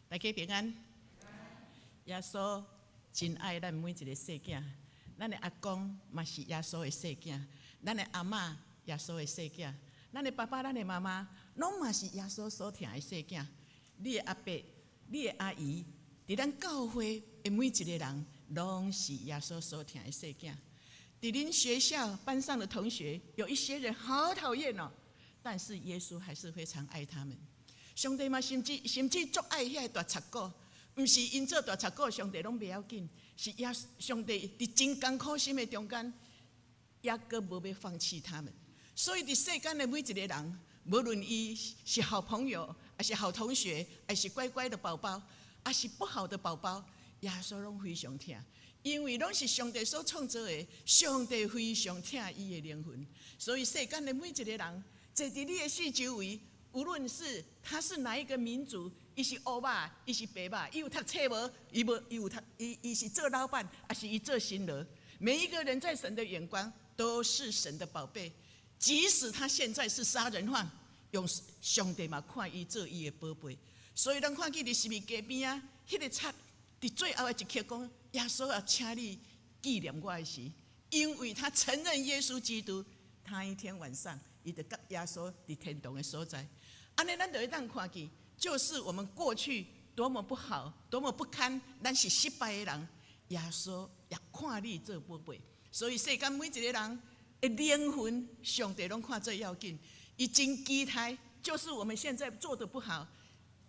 大家平安。耶穌真愛咱每一个細囝，咱的阿公嘛是耶穌的細囝，咱的阿嬤耶穌的細囝，咱的爸爸、咱的媽媽，攏嘛是耶穌所疼的細囝。你的阿伯、你的阿姨，佇咱教會的每一个人，攏是耶穌所疼的細囝。佇恁學校班上的同學，有一些人好討厭哦，但是耶穌還是非常愛他們。上帝嘛，甚至足愛遐个大賊股，毋是𪜶做大賊股，上帝攏袂要緊，是耶上帝佇真艱苦心的中間，猶閣無欲放棄他們。所以佇世間的每一个人，無論伊是好朋友，還是好同學，還是乖乖的寶寶，還是不好的寶寶，耶穌攏非常疼，因為攏是上帝所創造的，上帝非常疼伊的靈魂。所以世間的每一個人，坐佇你的四周圍，無論是他是哪一個民族，伊是烏肉，伊是白肉，伊有讀冊無？伊無，伊有讀，伊是做老闆，還是伊做新人？每一個人在神的眼光都是神的寶貝，即使他現在是殺人犯，用上帝嘛看伊做伊的寶貝。所以咱看見佇十字架邊仔，彼個賊佇最後的一刻講：耶穌啊，請你紀念我的時，因為他承認耶穌基督，他一天晚上，伊就佮耶穌佇天堂的所在。按呢，咱就會當看見，就是我們過去多麼不好，多麼不堪，咱是失敗的人，耶穌也看你做寶貝。所以世間每一個人的靈魂，上帝攏看最要緊。伊真期待，就是我們現在做得不好，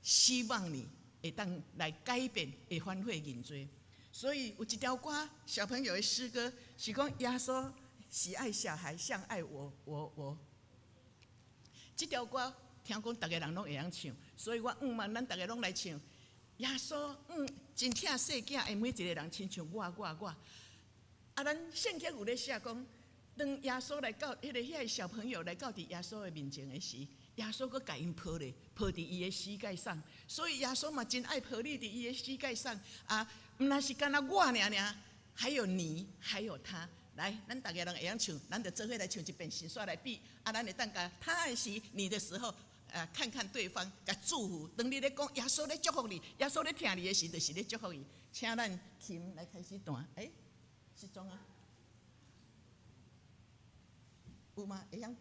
希望你會當來改變，會反悔認罪。所以有一條歌，小朋友的詩歌是講耶穌喜愛小孩，像愛我，我我。這條歌聽講逐个人攏會曉唱，所以我向望咱逐个攏來唱。耶穌真疼細囝的每一個人，親像我我我。啊，咱聖經有咧寫講，當耶穌來到彼個遐个小朋友來到佇耶穌的面前的時，耶穌閣共𪜶抱咧，抱佇伊的膝蓋上。所以耶穌嘛真愛抱你佇伊的膝蓋上啊，毋若是干焦我爾爾，還有你，還有他。來，咱逐个人會曉唱，咱就做伙來唱一遍，先煞來比。啊，咱會當共他的時，你的時候，看看對方，共祝福。當你咧講耶穌咧祝福你，耶穌咧疼你的時，就是咧祝福伊。請咱琴來開始彈，欸，是怎啊？有嗎？會曉？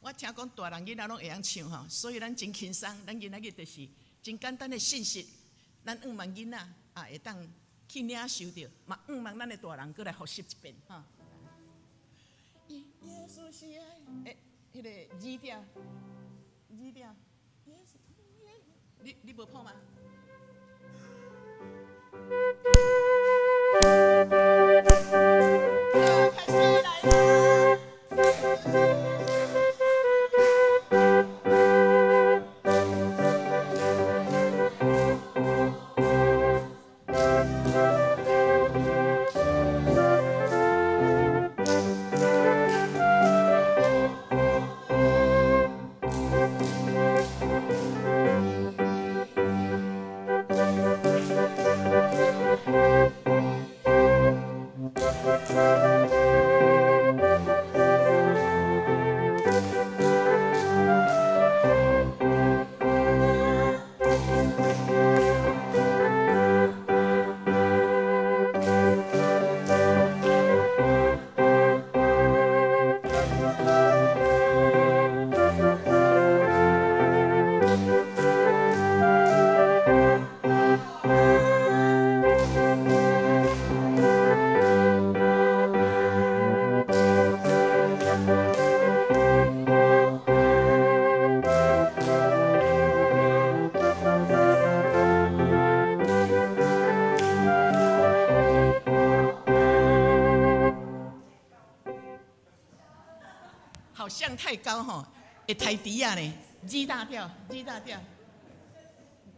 我聽講大人囡仔攏會曉唱吼，所以咱真輕鬆。咱今仔日就是真簡單的信息，咱向望囡仔啊會當去領受著，嘛向望咱的大人閣來複習一遍吼。耶穌是愛，欸，彼個 G 調，G 調，耶穌，你無譜嗎？開始來啦！好像太高吼，會刣豬仔呢？G 大調，G 大調，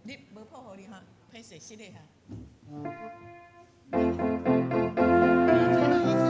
你無譜予你哈，歹勢失禮哈。最後一次。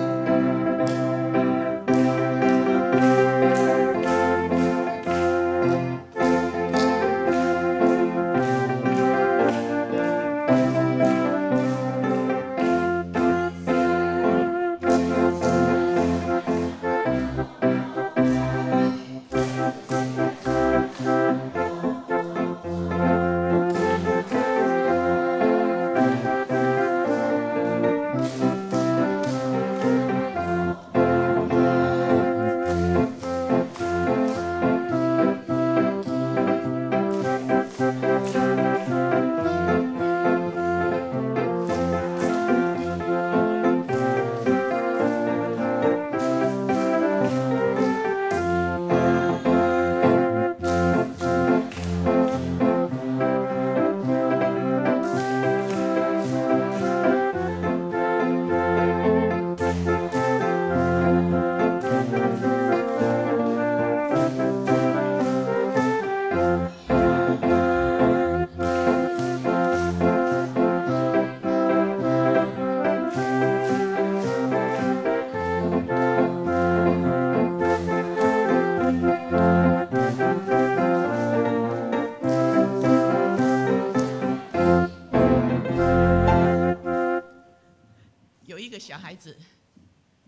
孩子，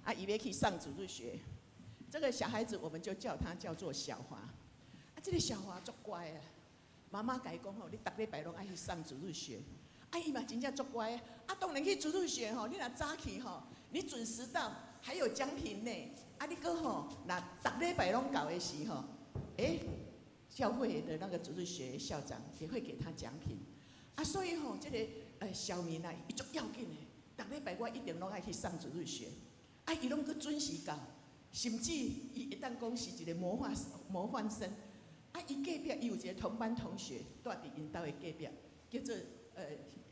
啊，伊欲去上主日學。這個小孩子我們就叫他叫做小華。啊，這個小華足乖啊，媽媽共伊講吼，你逐禮拜攏愛去上主日學。啊，伊嘛真正足乖啊！當然去主日學吼，你若早去吼，你準時到，還有獎品呢。啊，你閣吼，若逐禮拜攏到的時吼，欸，教會的那個主日學校長也會給他獎品。啊，所以吼，這個小明啊，伊足要緊的，逐禮拜我一定攏愛去上主日學。啊，伊攏閣準時到，甚至伊會當講是一個模範生。啊，伊隔壁伊有一個同班同學，蹛佇𪜶兜的隔壁，叫做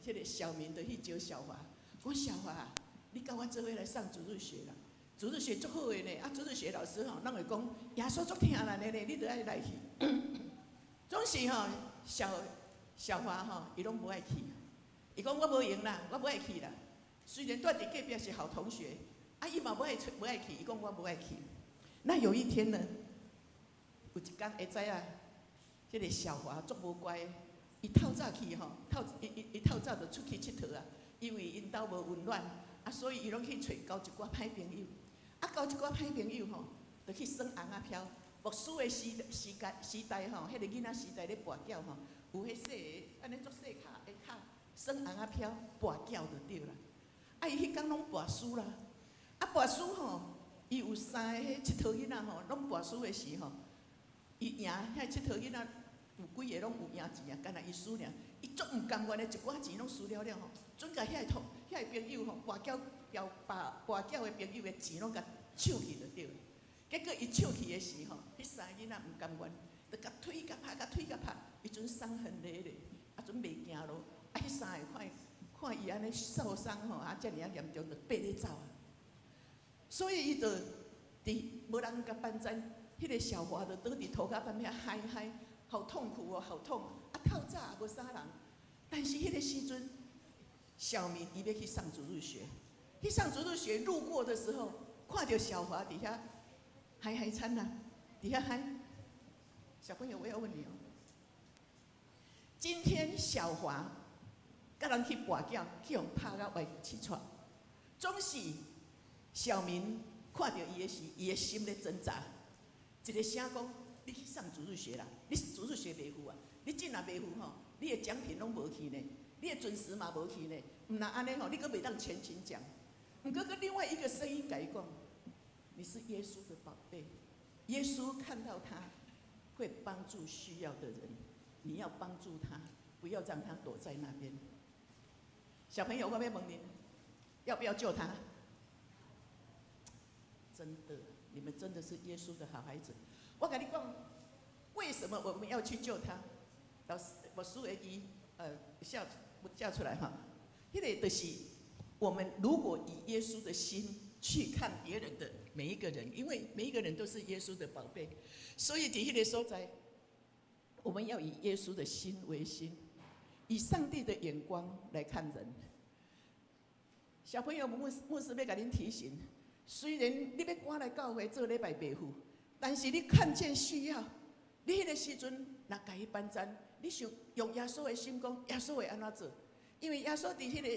這個小明就去招小華，講小華啊，你佮我做伙來上主日學啦。主日學足好的呢，啊，主日學老師吼，攏會講耶穌足疼咱的呢，你著愛來去。總是吼，小小華吼，伊攏無愛去。伊講我無閒啦，我無愛去啦。雖然蹛佇隔壁是好同學，啊，伊嘛無愛出，無愛去。伊講我無愛去。那有一天呢，有一工下早啊，這個小華足無乖，伊透早去吼，透伊伊伊透早就出去𨑨迌啊，因為𪜶兜無溫暖，啊，所以伊攏去揣交一寡歹朋友。啊，交一寡歹朋友吼，就去耍尪仔飄。牧師的時時間時代吼，彼個囡仔時代咧跋筊吼，有彼細个按呢足細跤的跤，耍尪仔飄跋筊就對啦。啊，伊彼工攏跋輸啦，啊跋輸吼，伊有三个彼𨑨迌囡仔吼，攏跋輸的時吼，伊贏，遐𨑨迌囡仔有幾個攏有贏錢啊，干焦伊輸爾，伊足毋甘願的，一寡錢攏輸了了吼，準共遐個同遐個朋友吼，跋筊跋跋跋筊的朋友的錢攏共搶去就對。結果伊搶去的時吼，彼三個囡仔毋甘願，就共推共拍，共推共拍，伊陣傷痕累累，啊陣袂行路，啊彼三個看看伊按呢受傷吼，啊遮爾仔嚴重，就爬咧走啊。所以伊就佇無人共幫贊，彼個小華就倒佇塗跤板遐嗨嗨，好痛苦哦，好痛！啊透早也無啥人，但是彼個時陣，小明伊欲去上主日學，去上主日學路過的時候，看著小華佇遐嗨嗨慘啊，佇遐嗨。小朋友，我要問你哦，今天小華佮人去跋筊，去予拍甲歪起錯，總是小明看著伊的時，伊的心咧掙扎，一個聲講：你去上主日學啦，你主日學袂赴啊？你這若袂赴吼，你的獎品攏無去呢，你的準時嘛無去呢。毋若按呢吼，你閣袂當全勤獎。毋過閣另外一個聲音共伊講：你是耶穌的寶貝，耶穌看到他會幫助需要的人，你要幫助他，不要讓他躲在那邊。小朋友，我欲問你，要不要救他？真的，你們真的是耶穌的好孩子。我共你講，為什麼我們要去救他？老師，牧師會記，笑叫出來哈。彼個就是我們如果以耶穌的心去看別人的每一個人，因為每一個人都是耶穌的寶貝，所以佇彼個所在，我們要以耶穌的心為心，以上帝的眼光來看人。小朋友，牧師欲共恁提醒，雖然你欲趕來教會做禮拜袂赴，但是你看見需要，你彼個時陣若共伊幫贊，你想用耶穌的心講，耶穌會按怎做？因為耶穌佇彼個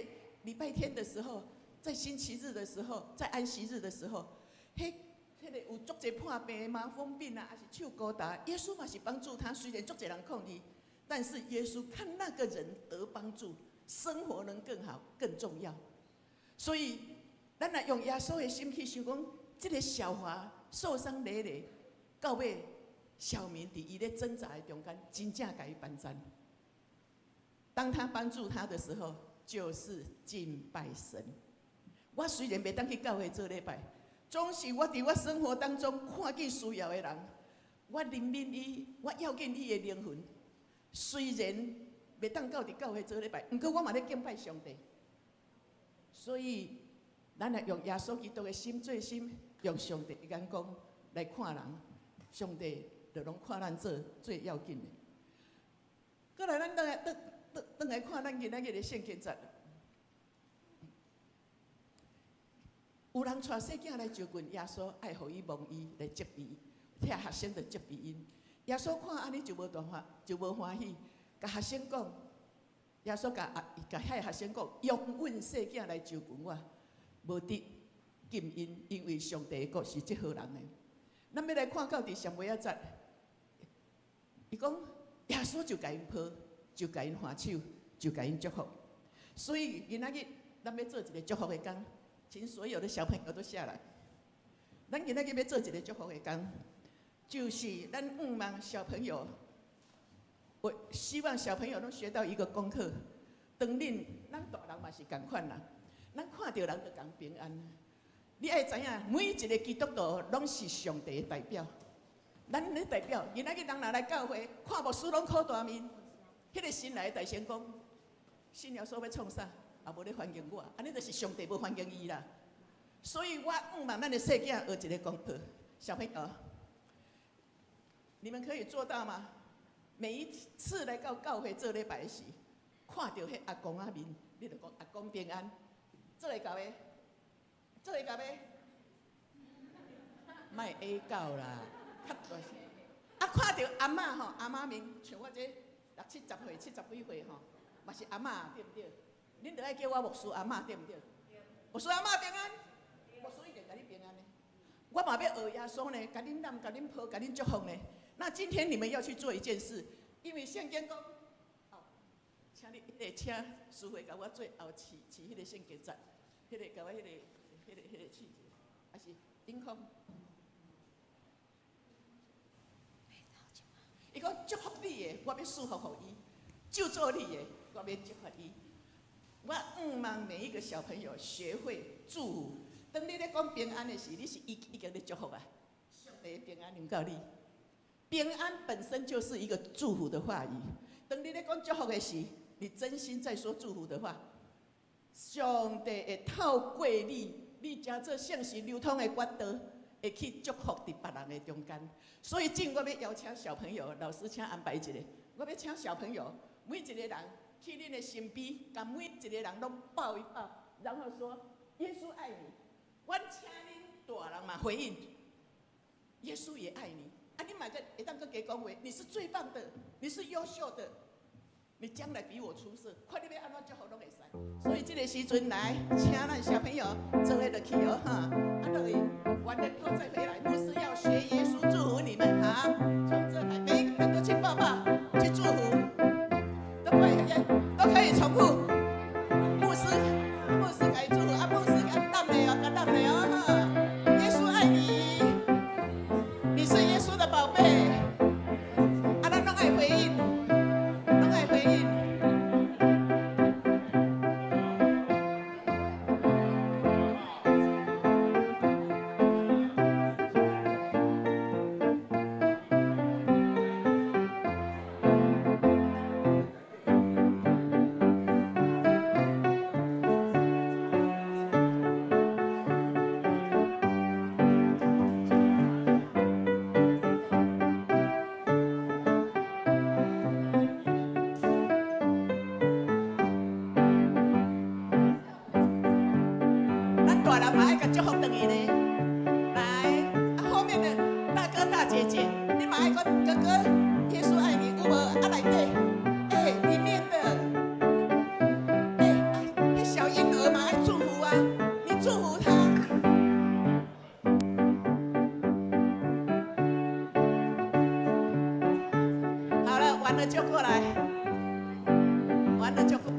禮拜天的時候，在星期日的時候，在安息日的時候，彼個有足濟破病、麻風病啊，抑是手孤焦，耶穌嘛是幫助他。雖然足濟人抗議，但是耶穌看那個人得幫助，生活能更好，更重要。所以，咱若用耶穌的心去想講，這個小華受傷累累，到尾小明佇伊咧掙扎的中間，真正共伊幫贊。當他幫助他的時候，就是敬拜神。我雖然袂當去教會做禮拜，總是我佇我生活當中看見需要的人，我憐憫伊，我要緊伊的靈魂。雖然袂當到佇教會做禮拜，毋過我嘛咧敬拜上帝。所以，咱來用耶穌基督的心做心，用上帝的眼光來看人，上帝就攏看咱做最要緊的。過來，咱轉來轉轉轉來看咱今仔日的聖經節。有人帶細囝來就近耶穌，愛予伊摸伊來責備，遐學生就責備𪜶。耶穌看按呢就無辦法，就無歡喜，共學生講，耶穌共啊共遐個學生講，容阮細囝來就近我，無得禁煙，因為上帝的國是這號人的。咱欲來看到佇上尾仔節，伊講耶穌就共𪜶抱，就共𪜶牽手，就共𪜶祝福。所以今仔日咱欲做一个祝福的工，請所有的小朋友都下來。咱今仔日欲做一个祝福的工，就是咱向望小朋友，我希望小朋友攏學到一個功課。當恁咱大人嘛是仝款啦，咱看著人就講平安。你愛知影，每一个基督徒攏是上帝的代表。咱咧代表，今仔日人若來教會，看牧師攏苦大面，彼个新來的大聲講，信耶穌欲創啥？也無咧歡迎我，按呢就是上帝無歡迎伊啦。所以我向望咱的細囝學一个功課，小朋友，你們可以做到嗎？每一次來到教會做禮拜時，看著彼阿公仔面，你就講阿公平安，做會到袂？做會到袂？莫下到啦，較大聲。啊，看著阿嬤吼，阿嬤面，像我這六七十歲、七十幾歲吼，嘛是阿嬤對毋對？恁著愛叫我牧師阿嬤對毋對？牧師阿嬤平安，牧師一定共你平安的。我嘛欲學耶穌呢，共恁攬、共恁抱、共恁祝福呢。那今天你們要去做一件事，因為聖經講，哦，請你彼个請師會共我做後試試彼个聖經節，彼个共我彼个試者，還是頂空。伊講祝福你的，我欲賜福予伊；咒詛你的，我欲祝福伊。我向望每一個小朋友學會祝福。當你咧講平安的時，你是已經咧祝福啊！上帝平安臨到你。平安本身就是一個祝福的話語。當你咧講祝福的時，你真心在說祝福的話，上帝會透過你，你成做聖神流通的管道，會去祝福佇別人的中間。所以，今我欲邀請小朋友，老師請安排一個，我欲請小朋友，每一個人去恁的身邊，共每一個人攏抱一抱，然後說：耶穌愛你。阮請恁大人嘛回應，耶穌也愛你。啊，你嘛閣會當閣加講話，你是最棒的，你是優秀的，你將來比我出色。看你欲按怎祝福攏會使。所以這個時陣來，請咱小朋友做伙落去哦，哈，啊落去，完了以後再回來。牧師要學耶穌祝福你們，好，從這來，每一個人都去抱抱，去祝福，都可以，都可以重複。牧師，牧師共祝福，啊，牧師共攬咧哦，共攬咧哦，哈，耶穌愛你，你是耶穌的寶貝，啊，咱攏愛回應，攏愛回應。咱大人嘛愛共祝福轉去呢。來，啊後面的大哥大姐姐，你嘛愛講哥哥，耶穌愛你，有無？啊內底，欸，裡面的，欸，啊，彼小嬰兒嘛愛祝福啊，你祝福他。好了，完了就過來，完了就過。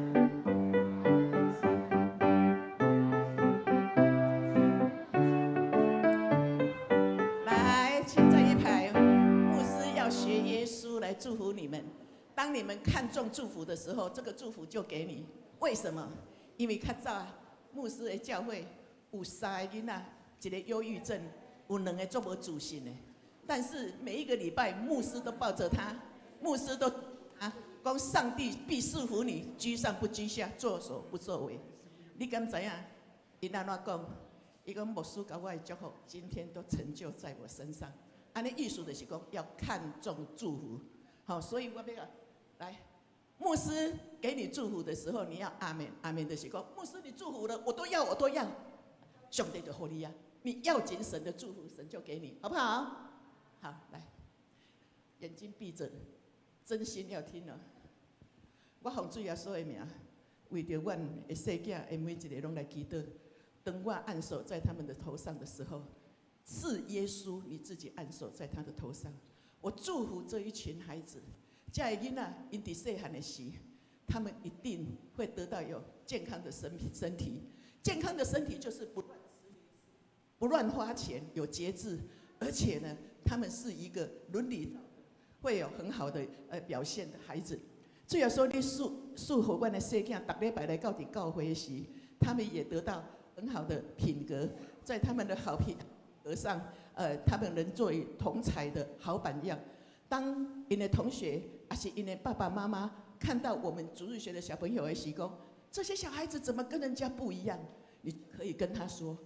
來，請站一排。牧師要學耶穌來祝福你們。當你們看重祝福的時候，這個祝福就給你。為什麼？因為較早牧師的教會有三个囡仔，一个憂鬱症，有兩个足無自信的。但是每一個禮拜，牧師都抱着他，牧師都啊講上帝必賜福你，居上不居下，作首不作尾。你敢知影？伊按怎講？伊講牧師共我的祝福，今天都成就在我身上。按呢意思就是講要看重祝福。好，所以我欲來，牧師給你祝福的時候，你要阿門，阿門就是講，牧師你祝福了，我都要，我都要。上帝就予你啊！你要緊神的祝福，神就給你，好不好？好，來，眼睛閉着，真心要聽哦。我奉主耶穌的名，為著阮的細囝的每一个攏來祈禱。當我按手在他們的頭上的時候，是耶穌你自己按手在他的頭上。我祝福這一群孩子，這个囡仔，𪜶佇細漢的時，他們一定會得到有健康的身體。健康的身體就是不亂吃、不亂花錢，有節制，而且呢，他們是一個倫理會有很好的表現的孩子。主耶穌，你賜予阮的細囝，逐禮拜來到佇教會時，他們也得到很好的品格，在他們的好品格上，他們能作為同儕的好榜樣。當𪜶的同學，抑是𪜶的爸爸媽媽看到我們主日學的小朋友的時講，這些小孩子怎麼跟人家不一樣？你可以跟他說，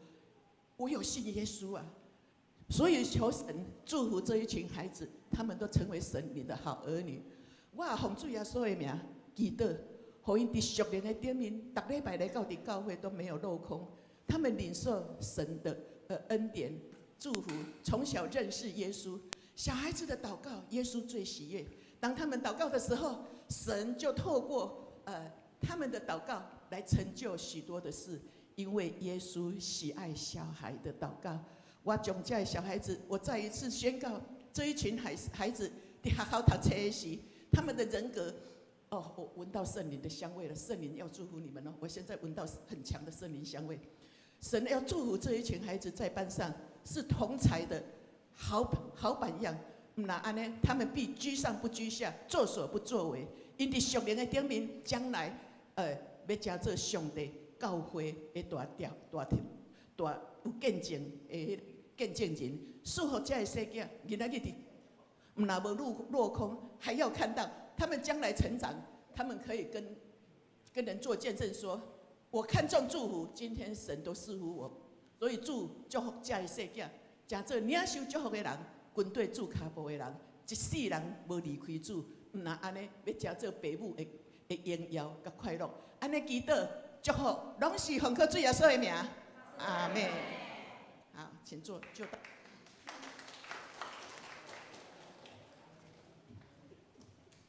我有信耶穌啊，所以求神祝福這一群孩子，他們都成為神你的好兒女。我也奉主耶穌的名祈禱，予𪜶佇屬靈的頂面，逐禮拜來到佇教會都沒有落空。他們領受神的恩典祝福，從小認識耶穌。小孩子的禱告，耶穌最喜悅。當他們禱告的時候，神就透過他們的禱告來成就許多的事，因為耶穌喜愛小孩的禱告。我將這小孩子，我再一次宣告，這一群孩子佇學校讀冊時，他們的人格，哦，我聞到聖靈的香味了。聖靈要祝福你們哦！我現在聞到很強的聖靈香味。神要祝福這一群孩子在班上是同儕的好好榜樣。毋但按呢，他們必居上不居下，作首不作尾。𪜶佇屬靈的頂面，將來欲成做上帝教會的大調大頭大有見證的見證人，賜予這个細囝，囡仔佇毋但無落空，還要看到他們將來成長，他們可以跟人做見證說，我看重祝福，今天神都賜福我，所以主祝福這个細囝，成做領受祝福的人，跟綴主跤步的人，一世人無離開主，毋但按呢，欲成做父母的榮耀佮快樂，按呢祈禱祝福，攏是奉靠主耶穌的名，阿們。好，請坐，就到。